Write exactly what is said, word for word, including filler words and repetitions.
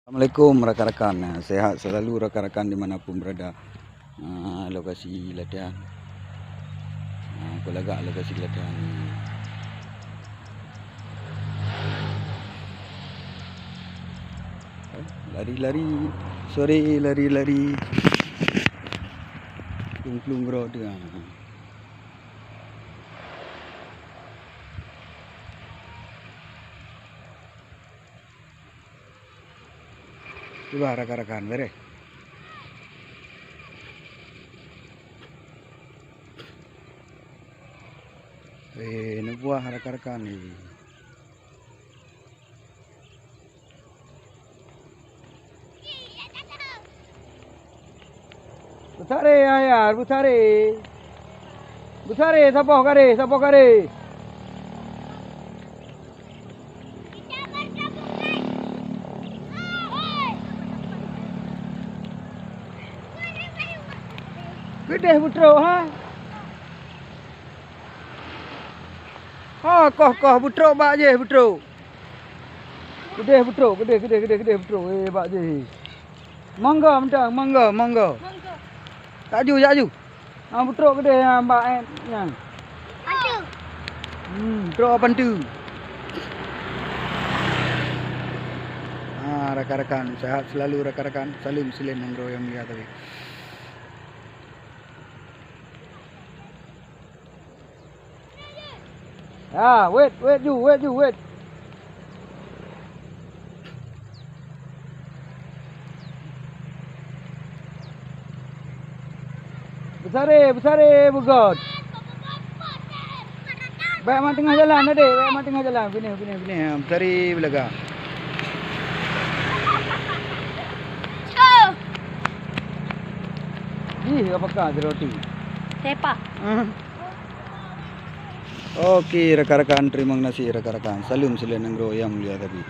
Assalamualaikum rakan-rakan. Sehat selalu rakan-rakan di mana pun berada. Ah, lokasi latihan. Ah, aku lagak lokasi latihan ni. Lari-lari, sore lari-lari. Plueng-plueng groe tu, ah. Cuba rakan-rakan, beres. Eh, neubuah rakan-rakan ni. Beutare, ayah, beutare. Beutare, saboh kare, saboh kare. Keudeh beutrok, ha? Ha, koh, koh, beutrok bak jih, beutrok. Keudeh beutrok, keudeh, keudeh, keudeh, keudeh beutrok. Eh, bak jih. Monggo, mantong, monggo, monggo. Monggo. Jak ju, jak ju. Ha, beutrok keudeh, ha, bak, eh, nyan. Pantu. Hmm, trok pantu. Ha, rakan-rakan, sehat selalu rakan-rakan. Salam silen nanggroe nyang mulia tadi. Ya, wet, wet ju, wet ju, wet. Beutare, beutare, beugot. Bèk mat teungoh jalan, adek, bèk mat teungoh jalan. Binéh, binéh, binéh. Ha, beutare beulaga. Jih, apakah roti? Sepa. Hmm. Oke, rakan-rakan, terima kasih rakan-rakan. Salam silen nanggroe nyang mulia tadi.